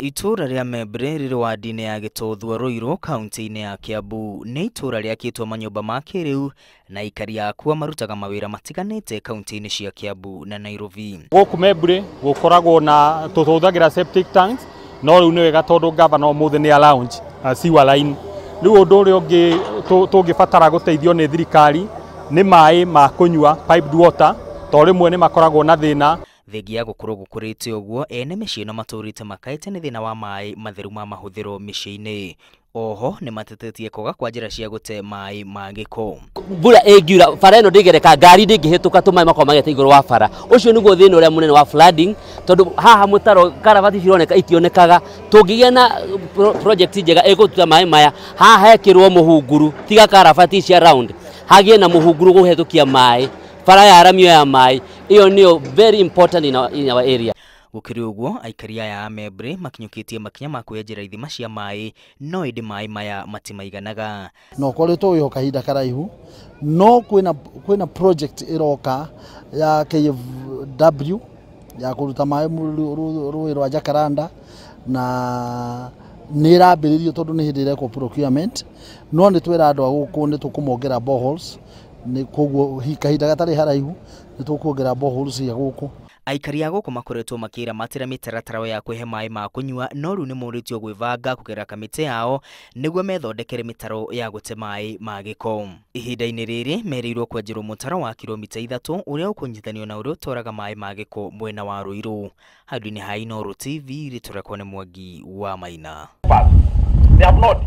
Itũũra rĩa Membre rĩrĩ wadi-inĩ ya Gĩtũthua Ruiru kaunti-inĩ ya Kiambu. Nĩ itũũra rĩakĩtwo manyũmba ma kĩrĩu na aikari akuo marutaga mawĩra matiganĩte kaunti-inĩ cia Kiambu na Nairobi. Gũkũ Membre gũkoragwo na tũhũthagĩra septic tanks, no rĩu nĩ wega tondũ gavana ũmũthĩ nĩ a launch sewer line. Rĩu ũndũ ũrĩa ũngĩ tũngĩbatara gũteithio nĩ thirikari nĩ maĩ ma kũnyua, piped water, tondũ rĩmwe nĩ makoragwo na thĩna. Thengia ya gũkorwo gũkũrĩte ũguo, ene mĩciĩ ĩno matũrĩte makaĩte nĩ thĩna wa maĩ matheru ma mahũthĩro mĩciĩ-inĩ. Oho nĩ matetetie kwaga kwa njĩra cia gũte maĩ ma gĩko. Mbura ĩngiura bara ĩno ndĩgereka, ngari ndĩngĩhĩtũka, tũmaĩ makoragwo magete igũrũ wa bara. Ũcio nĩguo thĩna ũrĩa mũnene wa flooding, tondũ haha mũtaro karabati cironeka itionekaga. Tũngĩgĩa na project njega ĩgũtuta maĩ maya, haha hekĩrwo mũhunguru, tiga karabati cia round, hagĩe na mũhunguru gũhetũkia maĩ, bara ya ramio ya maĩ, ĩyo nĩyo very important in our area. Gũkĩrĩ ũguo, aikari aya a Membre makinyũkĩtie makinya ma kwĩyenjera ithima cia maĩ, no ĩndĩ maĩ maya matimaiganaga. Na ũkoretwo wĩho kahinda karaihu, no kwĩna project ĩroka ya KFW ya kũruta maĩ rũĩ rwa Jacaranda, na nĩ ĩrambĩrĩrio tondũ nĩ hĩndĩ ĩrekwo procurement, no nĩ twĩra andũ a gũkũ nĩ tũkũmongera boreholes, nĩ koguo kahinda gatarĩ haraihu nĩ tũkuongerera boreholes cia gũkũ. Aikari a gũkũ makoretwo makĩramatĩra mĩtaratara ya kwĩhe maĩ ma kũnyua, no rĩu nĩ morĩtio gwĩbanga kũgerera kamĩtĩ yao nĩguo methondekere mĩtaro ya gũte maĩ ma gĩko. Ihinda-inĩ rĩrĩ merĩirwo kwenjerwo mũtaro wa kilomita 3 ũrĩa ũkũnyitithanio na ũrĩa ũtwaraga maĩ ma gĩko mwena wa Ruiru. Handũ-inĩ ha Inooro TV, rĩtwa rĩakwa nĩ Mwangi wa Maina. They have not.